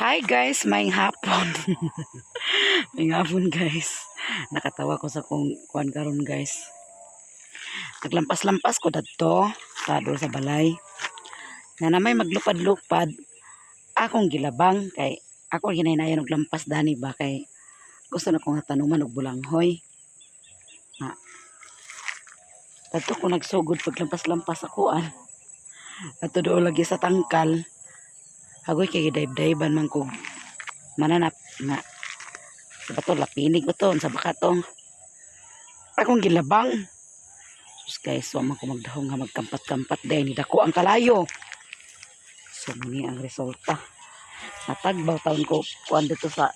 Hi guys, maayong hapon. Maayong hapon, guys. Nakatawa ko sa kong kuan karon, guys. Naglampas-lampas ko dadto sa sa balay. Na namay maglupad-lupad akong gilabang kay ako hinahinayan og lampas dani ba kay gusto na ko nga tanuman og bulanghoy. Na dadto ko nagsugod paglampas-lampas ako an. Ato doon lagi sa tangkal. Hagoy kay gidayb-dayban man kog mananap nga sa ba to, lapinig ba to, sa baka to akong gilabang. Sus guys, wa man ko magdahong nga magkampat-kampat dahil ni dako ang kalayo. So muni ang resulta, natagbaw taon ko kuan dito sa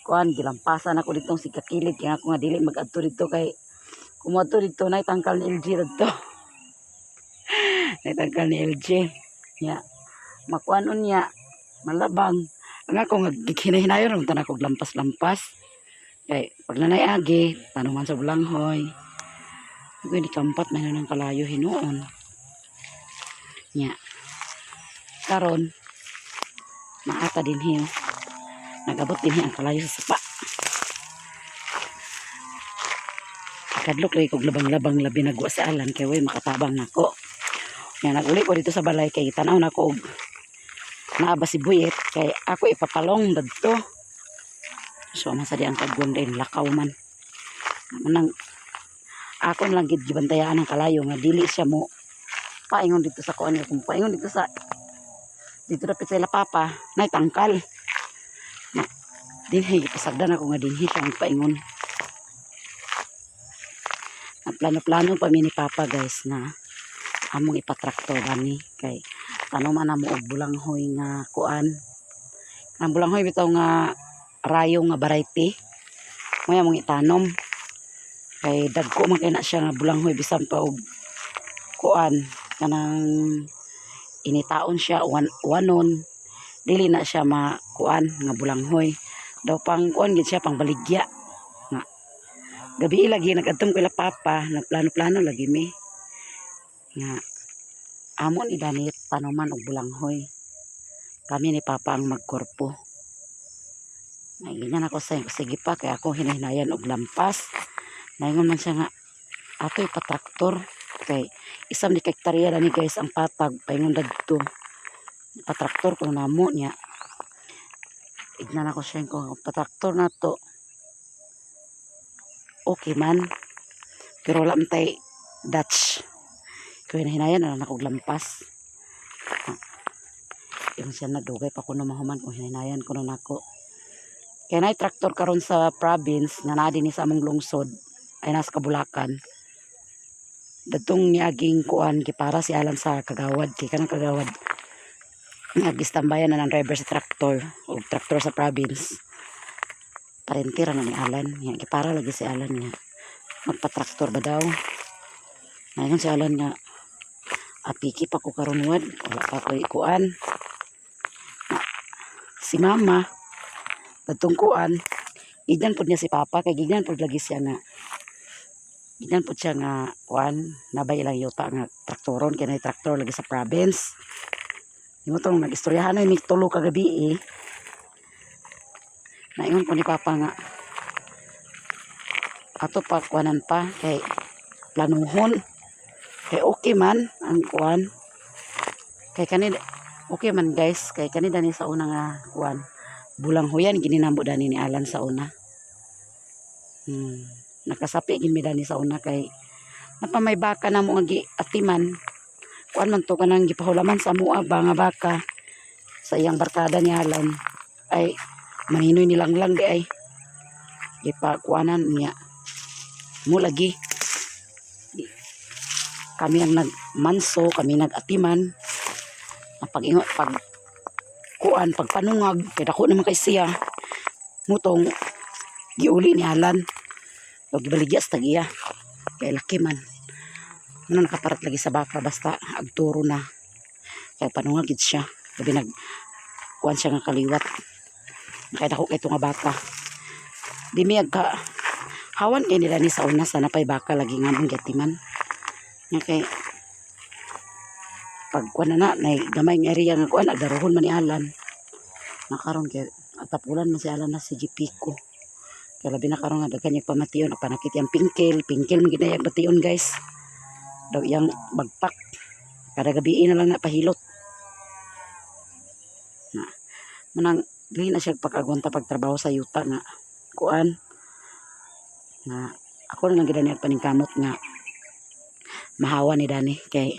kuan, gilampasan ako ditong si kakilid kaya ako nga dili magadto dito kay kumadto dito na tangkal ni LG dito, na tangkal ni LG nya makuanon niya malabang ang ako nga gihinahinayon ron tanan kog lampas-lampas kay pag nanay agi tanuman sa bulanghoy. Ako hindi kampat man ng kalayo hinuon nya karon maata din hiyo, nagabot din ang kalayo sa sapa. Kadlok lagi kog labang-labang, labi nagwa sa alan kay way makatabang nako. Nya naguli ko dito sa balay kay tan-aw nako og naa ba si Buyet kay ako ipapalong dadto. So man sa di ang kagwang din lakaw man. Manang ako lang gid gibantayan ang kalayo nga dili siya mo paingon dito sa kuan, kung paingon dito sa dito dapit sa ila papa nay tangkal na dinhi, pasagdan ako nga dinhi siya ang paingon. Ang plano-plano pa mi ni papa, guys, na among ipatraktor gani kay tanuman na mo og bulanghoy nga kuan, ang bulanghoy bitaw nga rayo nga variety mo among itanom kay dagko man kay na siya nga bulanghoy, bisan pa og kuan kanang initaon siya wanon, dili na siya makuan nga bulanghoy daw, pang kuan gid siya, pang baligya. Nga gabi lagi nagadtom ko ila papa, nagplano-plano lagi mi nga amo ni dani tanuman og bulanghoy. Kami ni papa ang magkorpo. Naingan ako sa sige pa kay ako hinahinayan og lampas. Naingon man siya nga ato ipatraktor kay isam ni hektarya ni guys ang patag paingon dadto, patraktor ko namo niya. Ignan ako siya ko patraktor na to, okay man, pero wala man tay Dutch kaya hinahinayan na lang ako og lampas. Ah, yung siya nadugay pa ko no mahuman kung hinahinayan ko na nako kay nay traktor karon sa province nga naa dinhi sa among lungsod ay nasa Kabulakan dadtong niaging kuan, gipara si Alan sa kagawad kay kanang kagawad nagistambayan na ng driver sa traktor o traktor sa province, parentira na ni Alan nga gipara lagi si Alan nga magpa-traktor ba daw. Ngayon si Alan nga apiki pa ko karon wad, wala pa ko kuan. Si mama dadtong kuan, ignan pod niya si papa kay gignan pod lagi siya nga gignan pod siya nga kuan nabay ilang yuta nga traktoron kay nay traktor lagi sa province. Imo tong nag-istoryahan na ni tulo kagabi eh. Naingon ko ni papa nga ato pa kuanan pa kay planuhon kay okay man ang kuan kay kani, okay man guys, kay kani dani sa una nga kuan, bulanghoyan gininamo dani ni Alan sa una. Nakasapi gid mi dani sa una kay napa may baka na mo nga giatiman, kuan man to kanang gipahulaman sa mua ba nga baka sa iyang barkada ni Alan ay maninoy nilang lang di ay gipakuanan niya mo lagi. Kami ang nagmanso, kami nagatiman. Ang pag pag kuan, pagpanungag kay dako naman kay siya, mutong giuli ni Alan o gibaligya sa tagiya kay laki man ano, nakaparat lagi sa baka basta agturo na kay panungag gid siya. Gabi nag kuan siya nga kaliwat kay dako kay nga baka, di mi ka hawan kay nila ni sa una sa napay baka lagi nga mong giatiman nga kay pag kuan na na nay gamay nga area nga kuan, agaruhon man ni Alan. Nakaron kay atapulan man si Alan na si Gipiko. Kay labi na karon nga daghan yung pamation, panakit yang pingkil, pingkil man gid na iyang bation, guys. Daw iyang bagpak. Kada gabi na lang na pahilot. Na manang dili na siya pag-agwanta pagtrabaho sa yuta nga kuan nga ako na lang gid niya paningkamot nga mahawa ni Dani kay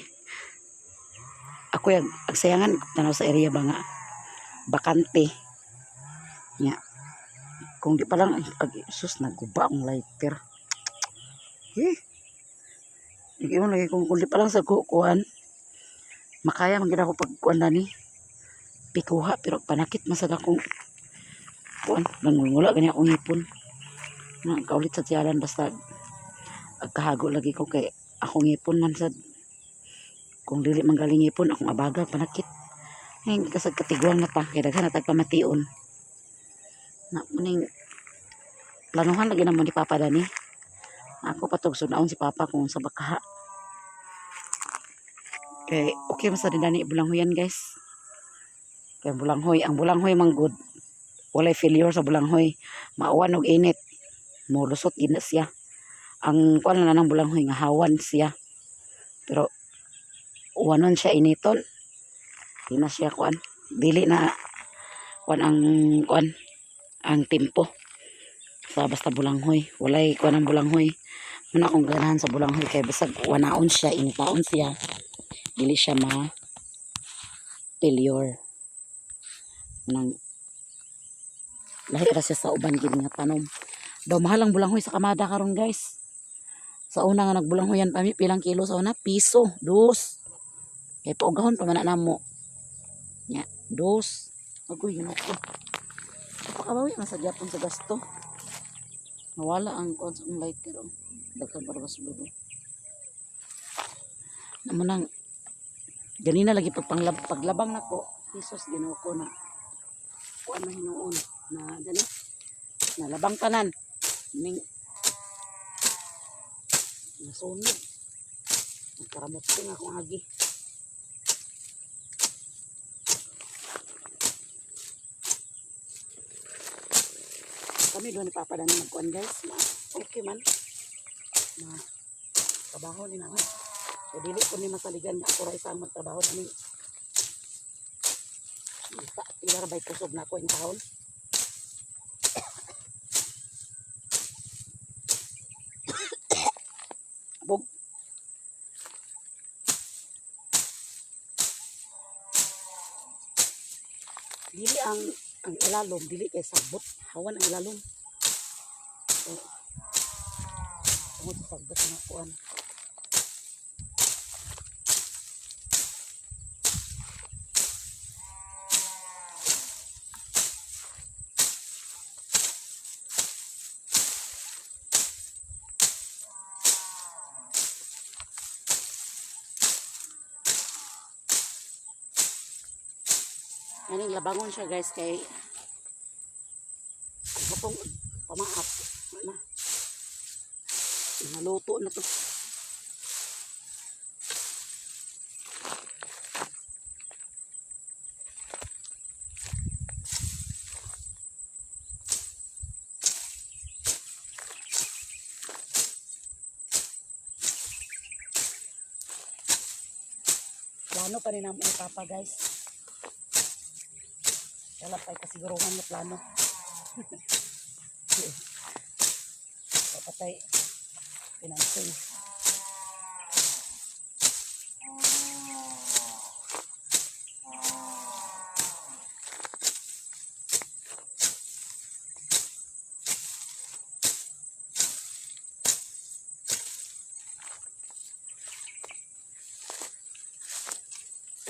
ako yung agsayangan tanaw sa area ba nga bakante nga kung di pa lang ag sus, naguba ang lighter eh. Ingon lagi kung di pa lang sa kuan makaya man gid ako pag kuan Dani pikuha, pero panakit masad akong kuan, nangungula gani akong ngipon na kaulit sa tiyalan. Basta agkahago lagi ko kay akong ngipon man sad, kung dili man galing ngipon akong abaga, panakit. Ngayon kasag katiguang na ta kay daghan na tag pamation na muning planuhan lagi namo ni Papa Dani. Ako patog sunaon si Papa kung sa bakaha kay okay man sa din Dani bulanghoyan, guys, kay bulanghoy, ang bulanghoy man good, walay failure sa bulanghoy. Mauwan og init, molusot gid na siya. Ang kuan na ng bulanghoy nga hawan siya, pero uwanon siya, initon, di na siya kuan, dili na kuan ang kuan ang tempo sa basta bulanghoy. Walay kuan ang bulanghoy. Muna akong ganahan sa bulanghoy kay bisag wanaon siya, initaon siya, dili siya ma failure. Nang lahi ra siya sa uban gid nga tanom. Daw mahal ang bulanghoy sa kamada karon, guys. Sa una nga nagbulanghoyan pa mi, pilang kilo sa una, piso dos, kay paugahon pa man na namo nya dos. Agoy, yun ako, pakabawi man sa gyapon sa gasto. Nawala ang kuan sa akong lighter, oh. Daghan para basulod namo nang ganina lagi pagpanglab paglabang nako. Jesus, Ginoo ko, na kuan na hinuon na dani nalabang tanan ning nasunog. Nagkaramot ko nga akong agi. Kami doon ni Papa Dani magkuan, guys, ma okay man ma trabaho ni naman. So dili ko ni masaligan nga ako ra isa ang magtrabaho dani. Isa pila ra bay kusog na ako in taon. Bog dili ang ilalom, dili kay sagbot, hawan ang ilalom. So, tungod sa sagbot nga kuan. Aning labangon siya, guys, kay ang hapong pamaap na naluto na to. Plano pa rin namo ni Papa, guys. Wala pa'y kasiguruhan na plano. Papatay financing.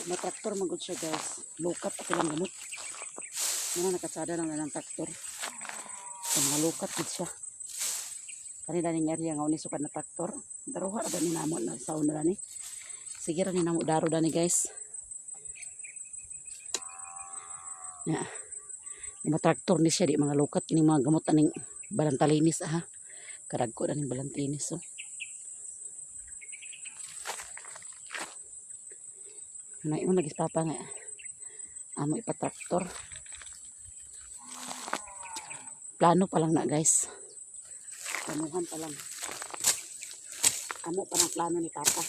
May traktor man gud siya, guys. Lukat at ilang gamot. Muna nakatsada lang na ng traktor. Sa mga lukat gud siya. Kanila ning area nga unisukad na traktor. Daruha ra ba ni namo na sa una ni. Sige ra ni namo daro dani, guys. Ya. Mga traktor ni siya di mga lukat kini mga gamot aning balantalinis ah. Karagko aning balantinis, oh. Na ingon lagi si Papa nga amo ipatraktor. Plano pa lang na, guys. Planuhan pa lang. Amo pa ng plano ni Papa.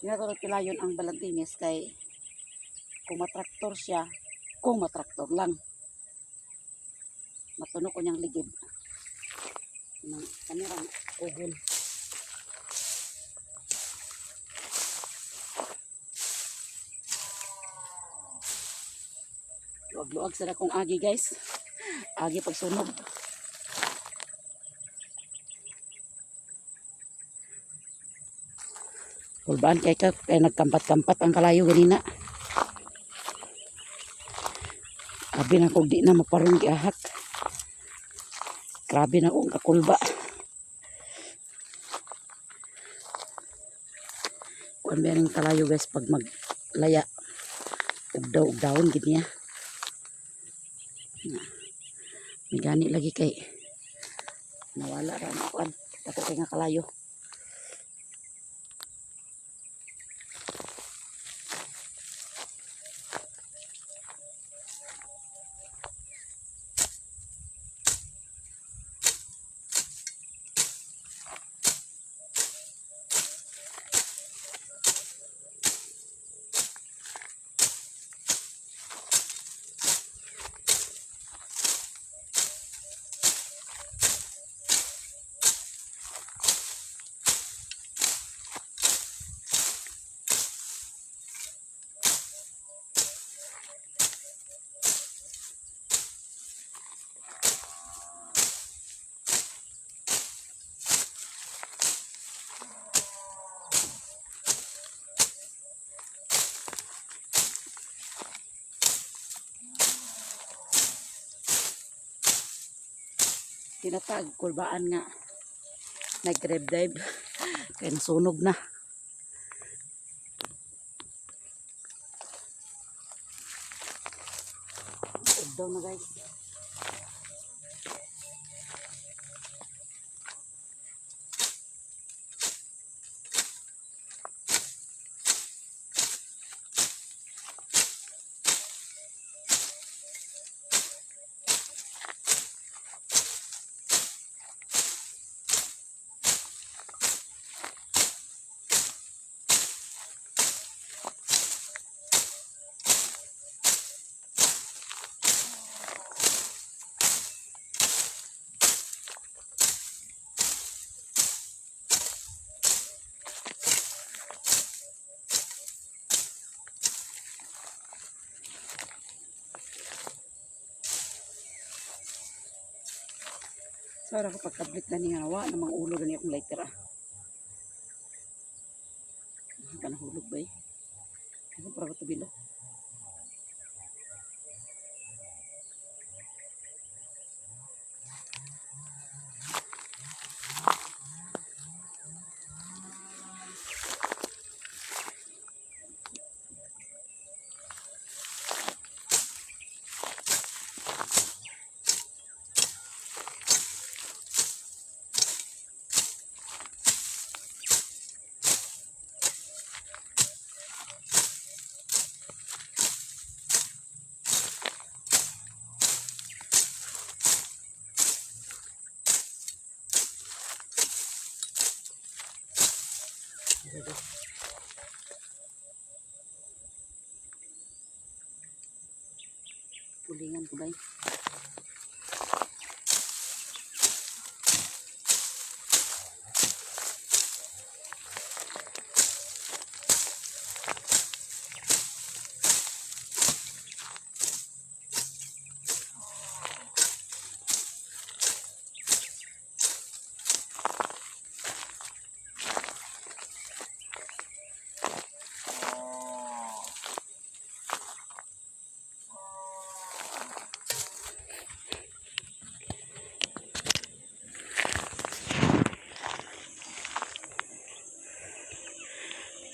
Ginatulog kilayon ang Balantines kay kung matraktor siya, kung matraktor lang. Matuno ko niyang ligid. Nang kanirang ugol. Luag-luag sa akong agi, guys. Agi pagsunog. Kulbaan kay ka kay nagkampat-kampat ang kalayo ganina. Abi na kog di na maparong giahak. Grabe na akong kakulba. Kuan ba ning kalayo, guys, pag maglaya. Ugdaw ugdawon gid niya. Na. May gani lagi kay nawala ra na kuan. Dako kay nga kalayo. Tinatag kulbaan nga nag-grab dive kay nasunog na. Ugdaw na, guys. Sorry ako pagkablit na niya nawa ng mga ulo gani akong lighter ah. Ka nahulog ba eh? Ano para ko bilo? Pulingan ko ba eh?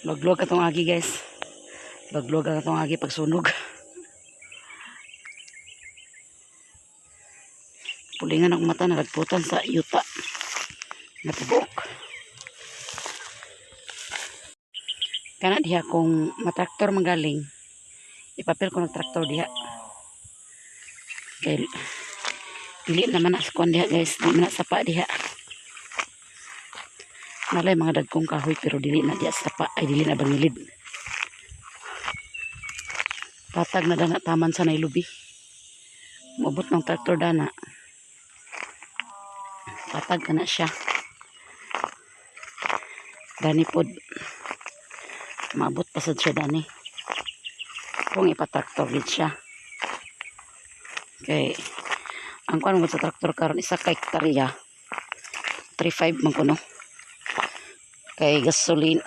Luwag-luwag atong agi, guys. Luwag-luwag atong agi pagsunog. Pulingan akong mata, nalagputan sa yuta. Natubuok. Kana diha kung matraktor magaling, ipapil ko ng traktor diha. Kay dili naman na sa kuan diha, guys, di man na sapa diha. Nalay mga dagkong kahoy pero dili na diha sapa, ay dili na bangilid. Patag na dana taman sa nailubi. Moabot ng traktor dana. Patag ka na siya. Dani pod. Maabot pa sad siya dani. Kung ipatraktor gid siya. Kay ang kuan mo sa traktor karon isa ka hektarya. 3.5 man kuno. Kay gasoline,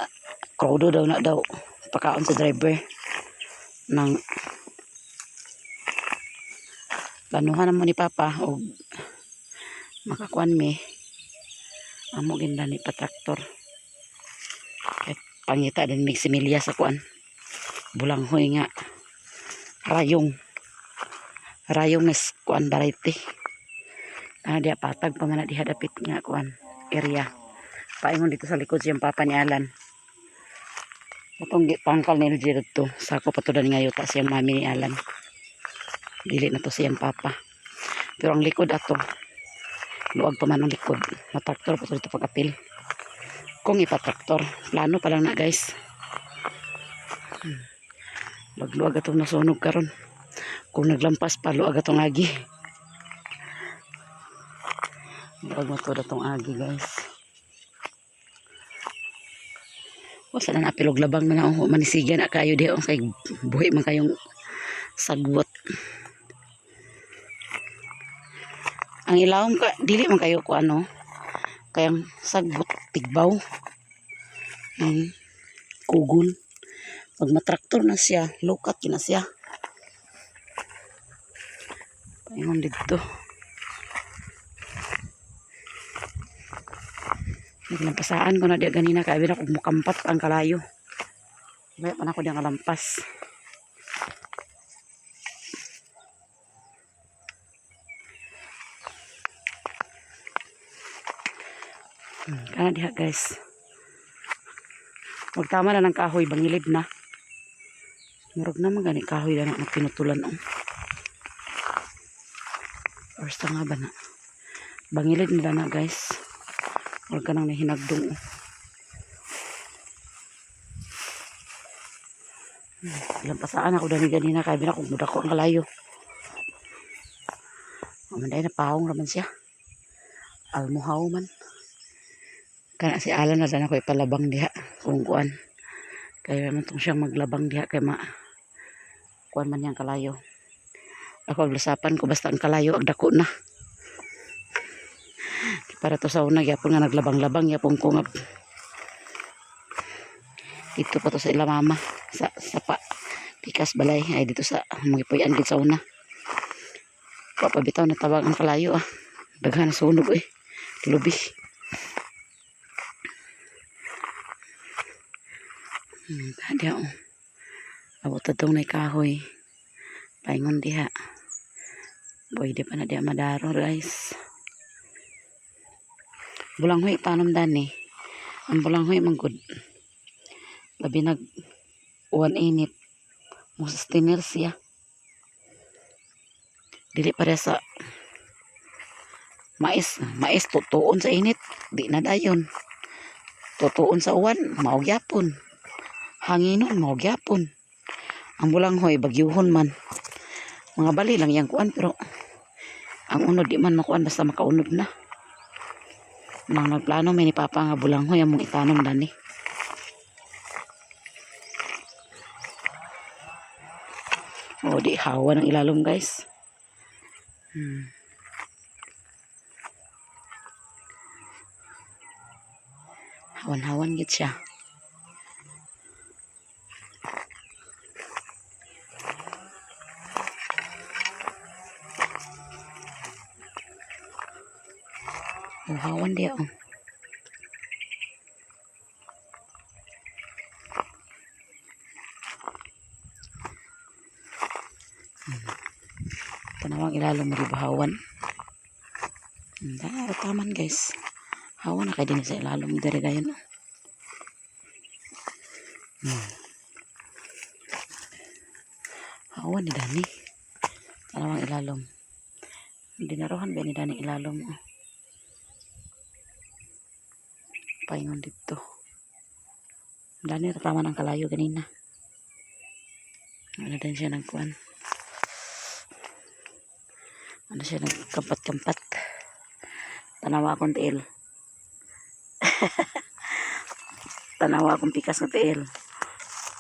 krudo daw na daw pakaon sa driver nang planuhan na mo ni Papa og makakuan mi amo ginda ni patraktor kay pangita din mig similya sa kuan, bulanghoy nga rayong rayong nga kuan variety. Ah, diha patag pa man na diha dapit nga kuan area, paingon dito sa likod siyang papa ni Alan. Atong pangkal ni LG dito, sako pa to dani nga yuta siyang mami ni Alan, dili na to siyang papa, pero ang likod ato luag pa man ang likod, matraktor pa to dito pag-apil kung ipatraktor. Plano pa lang na, guys. Luag atong nasunog karon. Kung naglampas pa, luag atong agi, luag mo to atong agi, guys. Wasa na napilog labang na naong manisigan na kayo di kay buhi man kayong sagbot. Ang ilawom ka dili man kayo ko ano kayang sagbot tigbaw. Kugol. Pag matraktor na siya, lukat yun na siya. Paingon dito. Naglampasaan ko na diya ganina kay abi na kung mukampat ang kalayo. Maya pa na ako diya nga lampas. Kana diha, guys. Magtama na ng kahoy, bangilid na. Murag naman gani kahoy na na pinutulan oh. Or sa nga ba na? Bangilid nila na, guys. Or kanang nahinagdong oh. Lampasaan ako dani ganina kay abi na kung mudako ang kalayo. Aman na pahong raman siya. Almuhaw man. Kana si Alan na dana ko ipalabang diha kung kuan. Kaya man tong siyang maglabang diha kay ma kuan man niyang kalayo. Ako aglasapan ko basta ang kalayo agdako na. Para to sa una gyapon nga naglabang-labang gyapon ko nga dito pa to sa ila mama sa pa pikas balay ay dito sa magipuy-an gid sa una. Wa pa bitaw natawag ang kalayo ah. Daghan na sunog eh. Lubi. Diha oh. Abot atong nay kahoy. Paingon diha. Pwede pa na diha madaro, guys. Bulanghoy tanom dani. Ang bulanghoy man gud. Labi nag uwan init. Mo sustainer siya. Dili pareha sa mais. Mais tutuon sa init. Di na dayon. Tutuon sa uwan, mao gyapon. Hanginon, mao gyapon. Ang bulanghoy bagyuhon man. Mga bali lang yang kuan pero ang unod di man makuan basta makaunod na. Nang nagplano mi ni Papa nga bulanghoy among itanom dani. O di hawa ng ilalom, guys. Hawan-hawan gid siya. Oh, hawan diya oh. Tanawang ilalom mo hawan. Taman, guys. Hawa na kay din sa ilalom diri dayon. Hawa ni Dani. Tanawang ilalom. Dinaruhan ba ni Dani ilalom? Oh. Paingon dito. Dani tataman ang kalayo ganina. Ano din siya nagkuan. Ano siya nagkampat-kampat. Tanawa akong tiil. Tanawa akong pikas nga tiil.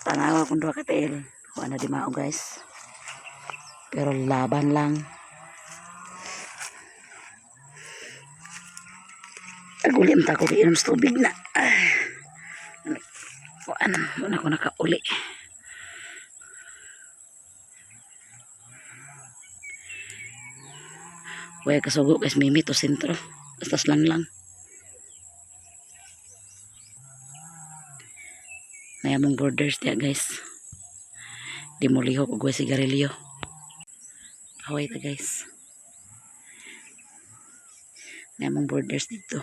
Tanawa akong duha ka tiil. Wala na di mao, guys. Pero laban lang. Aguli ang tako kay inom sa tubig na. Ah. Kuan, wala ko nakauli. Wala kasugo guys, mimi to sentro. Basta lang lang. Nayamong borders diya, guys. Di mo lihok og way sigarilyo. Haway ta, guys. Nayamong borders dito.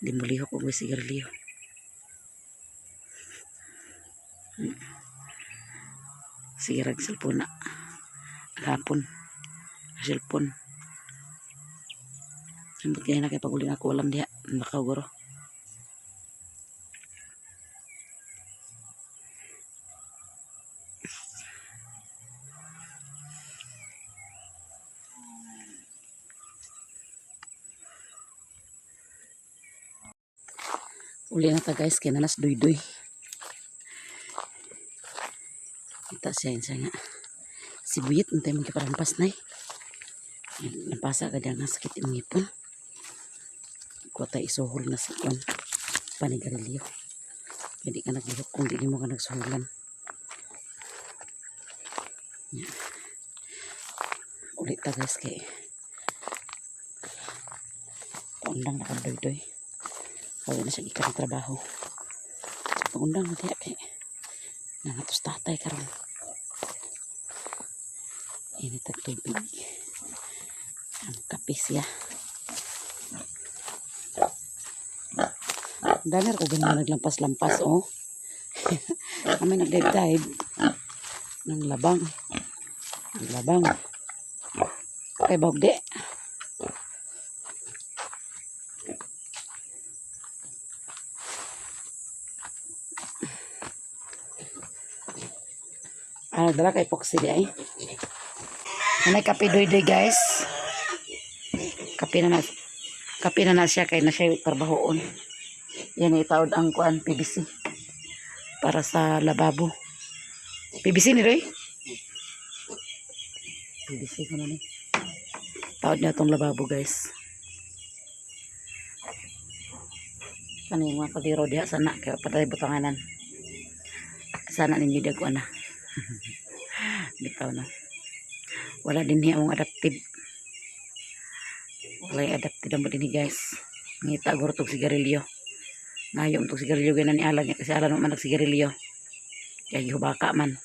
Di mo lihok og way sigarilyo. Sige rag cellphone na. Hapon. Cellphone. Ambot kaya na kay pag uli ako alam diha. Bakaw guro. Uli na ta, guys, kay nanas duy-duy. Kita siya yun siya nga. Si Buyit, antay mong kiparampas na eh. Napasa ka diyan nga sakit imong ngipon. Kuha tayo isuhol na sa kwan. Panigarilyo. Hindi ka naglihok kung di mo ka nagsuhulan. Yan. Ulit ta, guys, kay paundang na kang doy-doy. Kaya na siya ikan trabaho. Paundang na diya kay nangatos tatay karon. Init ang tubig. Ang kape siya. Dami ko ganyan naglampas-lampas, oh. Kami nag-dive-dive. Ng labang. Ng labang. Kay Bogde. Ah, nagdala kay Foxy di ay. Anay kape doy-doy, guys. Kape na na. Kape na na siya kay na siya trabahoon. Yan itaod ang kuan PVC para sa lababo. PVC ni Roy? PVC ko na ni. Taod niya tong lababo, guys. Ano yung mga kaliro diha sana kaya patay butanganan. Sana ninyo diha kuan na. Bitaw na. Wala din niya ang adaptive. Wala yung adaptive mo din ni, guys. Ngita guro tog sigarilyo. Ngayon tog sigarilyo gana ni Alan niya kasi Alan man nagsigarilyo. Kaya gihubaka man.